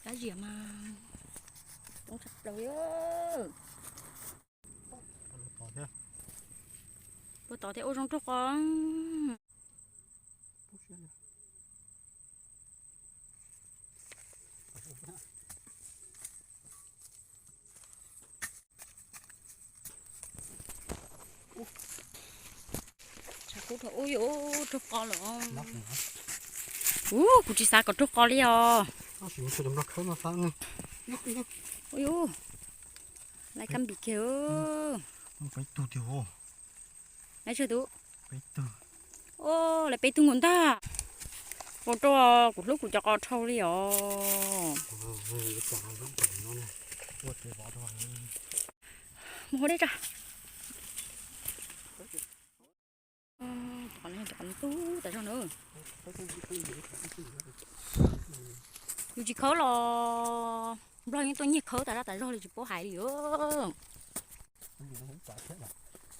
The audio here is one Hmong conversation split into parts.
Dab ziam mas coob tshaj plaws li. Ua tod thiab ua zoo raug qos. Tshav kub dhau, ub yuav raug qos lawm. Ub, kuv tsis xav kom raug qos li os. Ub yuav, laiv kab npis kiag. Laiv tsawg tus? Laiv peb tug nkaus ntag. Ua rau kuv hlub kuv cov qos dhau li os. Mus hauv dej tso. Qos ntub tas zog na. Yus tsis khawb los Nplog yeej tuaj nyiag khawb tas zaj tas zog li tsis paub hais li.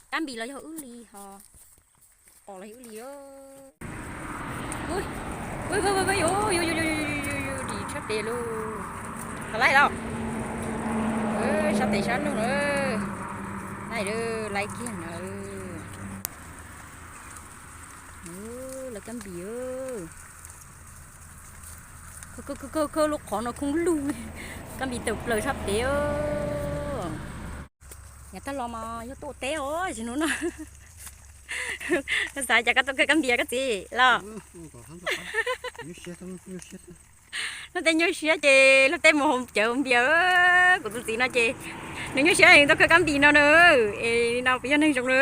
Kab npis los yog wb li ho, qos los yog wb li. Ris tshaj tes lauj. Qhov laib lauj. Sab tes sab nug na. Laib, laib kiag na. Lawv kab npis. Khawb lub qhov no khoob lug, kab npis tawm plaws sab pem. Yav tag los mas yog tuaj ua teb os, tsis hnub no. Koj xav cas koj tuaj khawb kab npis koj txiv los? Luag tej nyuaj siab ces luag tej mus haus cawv haus npias. Kuv tus txiv no ces nws nyuaj siab nws tuaj khawb kab npis no na. Es no puas yog neeg zoo na?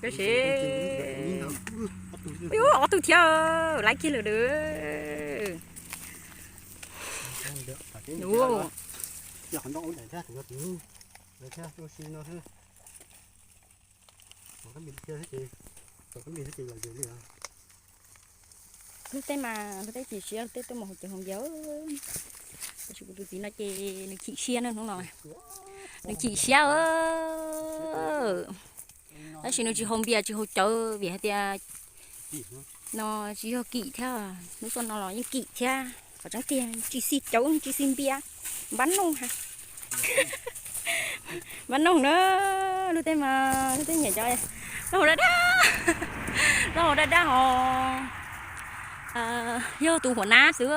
Koj saib, ob tug thiab, laib kiag lawm na. Luag tej mas luag tej chim siab, luag tej tuaj mus haus cawv haus npias. Tab sis kuv tus txiv no ces nws chim siab na hnub no. Nws chim siab. Tab sis nws tsis haus npias tsis haus cawv vim hais tias no tsis yog kim thiab, lub tuaj no los yeej kim thiab. Qhov tseeb tiag tsis xij cawv tsis xij npias, npab noog ha. Npab noog na, luag tej mas luag tej nyiam cov plaub hau dab dab, plaub hau dab dab hos. Yog tus huam nab xwb,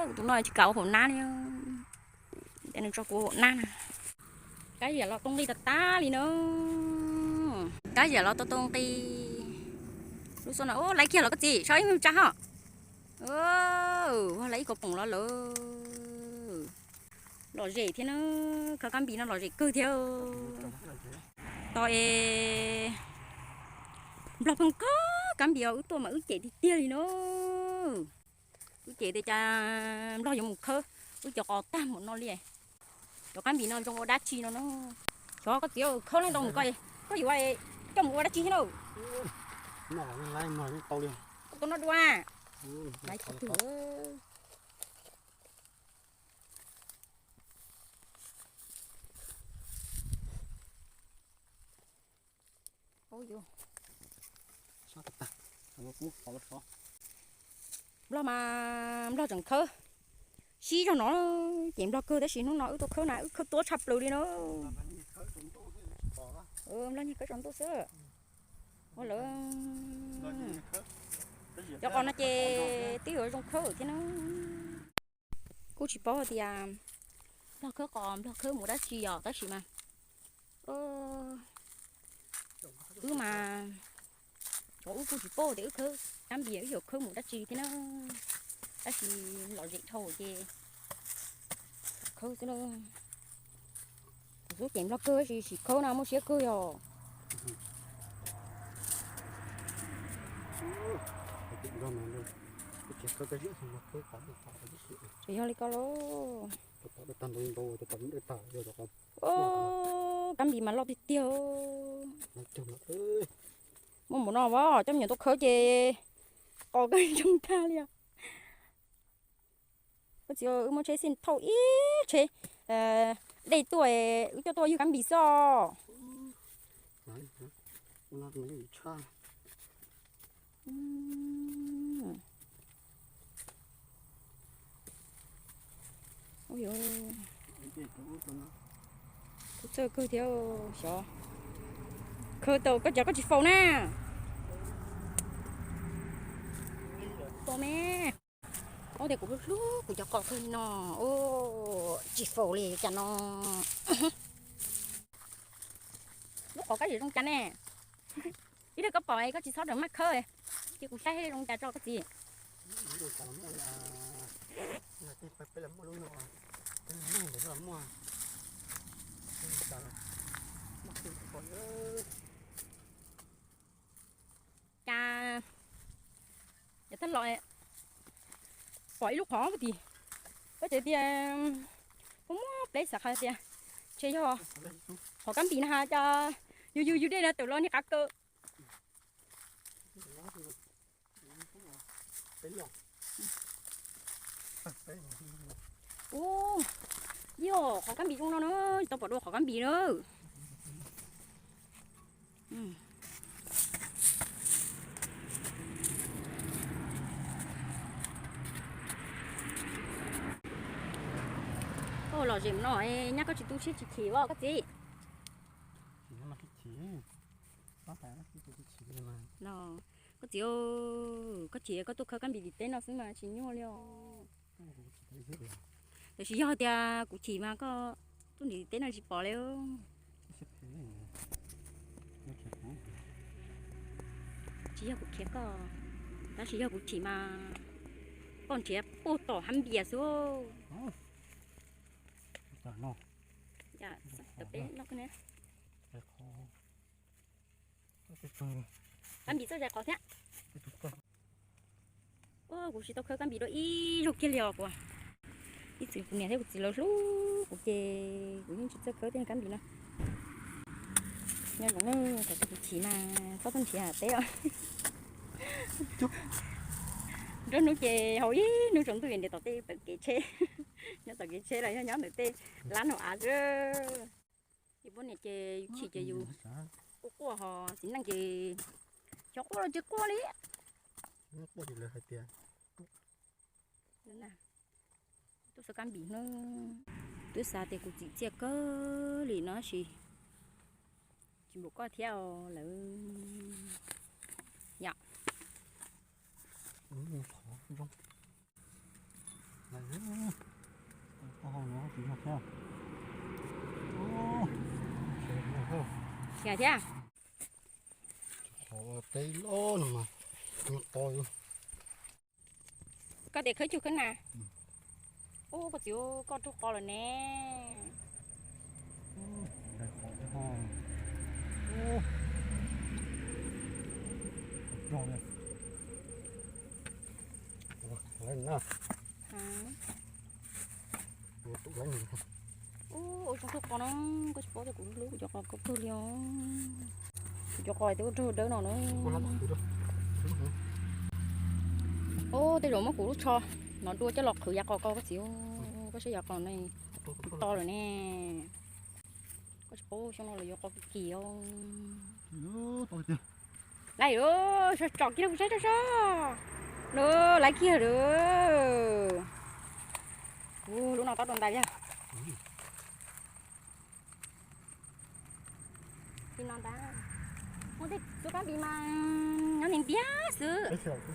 kuv tus no tsis kam ua huam nab li. Ces nws tso kuv ua huam nab na. Kab ziam los tau nqi tag tag li na. Kab ziam los tau tau nqi. Lub xyoo no laib kiag los koj txiv, so ib me tsa ho. Ua laib ib ko poom los lawm. Lom zem thiab na, khawb kab npis no lom zem kawg thiab. Tos es Nplog pheej khawb kab npis os, wb tuaj mas wb cem tiag tiag li na. Wb cem tias cas Nplog yuav mus khawb wb cov qos tag npaum no li. Cov kab npis no zoo ua dab tsi no na? Xyov koj txiv khawb leej ntau mus ko, koj yuav coj mus ua dab tsi thiab na? Tus no dua. Nplog mas Nplog tseem khawb sib zog no, ces Nplog kawg tab sis hnub no wb tuaj khawb na wb khawb tuab tshaj plaws li na. Nplog nyiag khawb tsaus ntuj xwb. Ua lawm, cov qos no ces twb yuav zoo khawb thiab na. Kuj tsis paub hais tias Nplog khawb qos Nplog khawb mus dab tsi os tab sis mas wb mas, cov wb kuj tsis paub tias wb khawb kab npias wb yuav khawb mus dab tsi thiab na. Tab sis lom zem dhau ces khawb xwb na. Kuv xub cem Nplog kawg tab sis sim khawb no muaj siab kawg yog. Tseem yog li ko lauj. Kab npis mas loj tiag tiag. Muaj npaum no as coj me nyuam tuaj khawb ces qos kawg ntsoog tag li os. Koj txiv, wb muab tsheb xij thauj ib tsheb dej tuaj, wb coj tuaj ywg kab npis xwb os. Mm. Ub yuv, txawj kawg thiab xyov. Khaws tau koj cov koj tsis faus na. Faus me. Ub tias kuv hlub hlub kuv cov qos kawg no. Ub, tsis faus li cas no. Lub qos kab zim zoo cas ne? Ib pliag koj pom koj tsis txhob rawm maj khawb, ces kuv saib zoo cas tso koj txiv. Cas yog thaj los pom ib lub qhov pem tid, koj tseem tias muaj muaj pleb xav qhia tias ntshe yog qhov kab npis na has cas yus yus yus dej no tawm los niag qav kaws. Ub, yog qhov kab npis zoo no na, tsis tau pom dua qhov kab npis na. Koj los zem no nyab koj tsis tu siab tsis chim os koj txiv. Koj txiv, koj chim koj tuaj khawb kab npis tim teb no xwb mas tsis nyuaj li os. Tiam sis yog tias kuv chim mas koj tuaj ntim tim teb no tsis pom li. Tsis yog kuv khiav koj, tab sis yog kuv chim mas koj nrhiav puag tom hab npias xwb. Kab npis txoj zais qhov thiab. Ua kuv tsis tau khawb kab npis dua ib zaug kiag li os kuv. Ib txwm kuv niam thiab kuv txiv lawv hlub kuv ces kuv yeej tsis txawj khawb tej kab npis no. Nyob zoo na, thaum twg kuv chim mas txhob tuaj nrhiav teb os. Nruab hnub ces haus ib hnub tsaus ntuj nrhiav tom tej kev tsheb, nyob tom kev tsheb los yog nyob ntawm tej lab nraum av xwb. Ces poj niam ces yus chim ces yus quaj quaj, ho txiv neej ces xyov quaj los tsis quaj li. Tuaj xawb kab npis na, twb xav tias kuv txim txiaj kawg li no tab sis tsis npaum koj thiab lawm yom. Khiav thiab. Koj tias khawb cuag khawb na. Ub, koj txiv, koj raug qos lawm ne. Ub, ua tsaug kawg qos no, koj tsis paub tias kuv hlub kuv cov qos kawg li os. Kuv cov qos twb ua raug dawb no na. Ub, tej zaum muab kuv lub tsho no dua coj los qhwv yav qos ko koj txiv, koj saib yav qos no to lawm ne. Koj tsis paub xyoo no lawv yuav qos kim os. Laiv, tsom kiag kuv saib tso so. Laiv kiag lawm. Ub, lub no tob dua ntais thiab. Li no ntag. Muaj tej tug kab npis mas nyob ntiag ntiag xwb.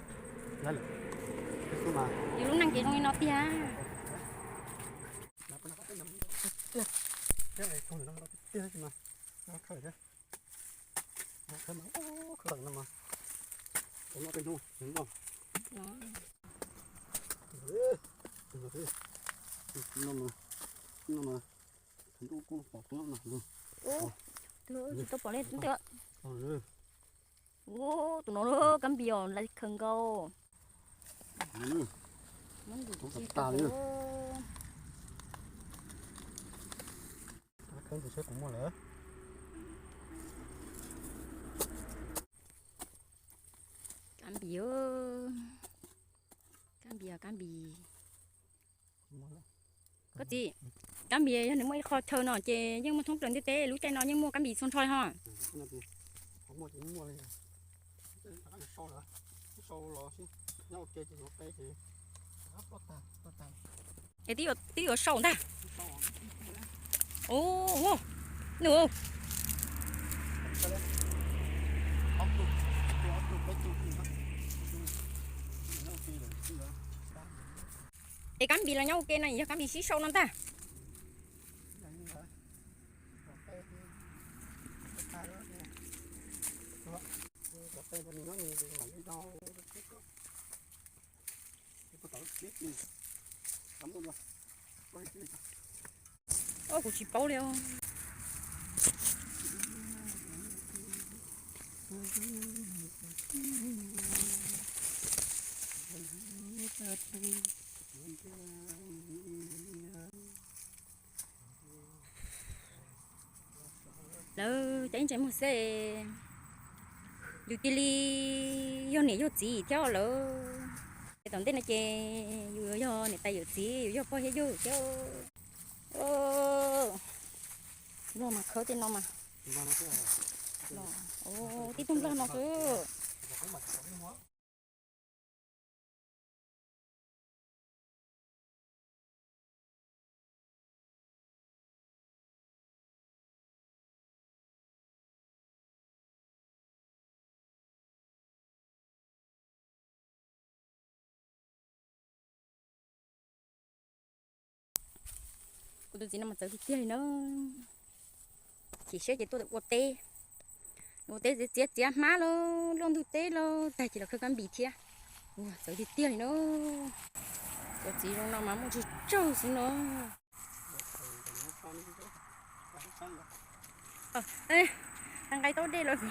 Yus lub neej ces zoo li no tiag. Ub, tsis tau pom li ntawd. Ub, tus no kab npis os, laiv kawg nkaus. Kab npis, kab npis, kab npis. Koj txiv, kab npis yog nws muaj ib qho chaw no ces yeej muaj thoob plaws ntiaj teb, lub caij no yeej muaj kab npis txhua nrho ho. Es twb yuav sau ntag. Ua, nws. Es kab npis los nyob ua ke no yog kab npis sib sau no ntag. Kuv tsis paub li os. Lawv cov ib ntsis muag xwb, yus cia li yog niam yog txiv thiab lawm. Ces tom ntej no ces yus yuav yog niam tais yawm txiv, yus yog pog thiab yawg thiab. Nplog mas khawb tej no mas. Tib tug nplog no xwb. Kuv tus txiv no mas txawv tiag tiag li na. Chim siab ces tuaj ua teb, ua teb txiav txiav hmab lauj, luaj ntug teb lauj, tag kis los khawb kab npis thiab. Ua txawv tiag tiag li na. Cov txiv zoo no mas muaj tsawg tsawg xwb no. Nqa nqaij taub dej los.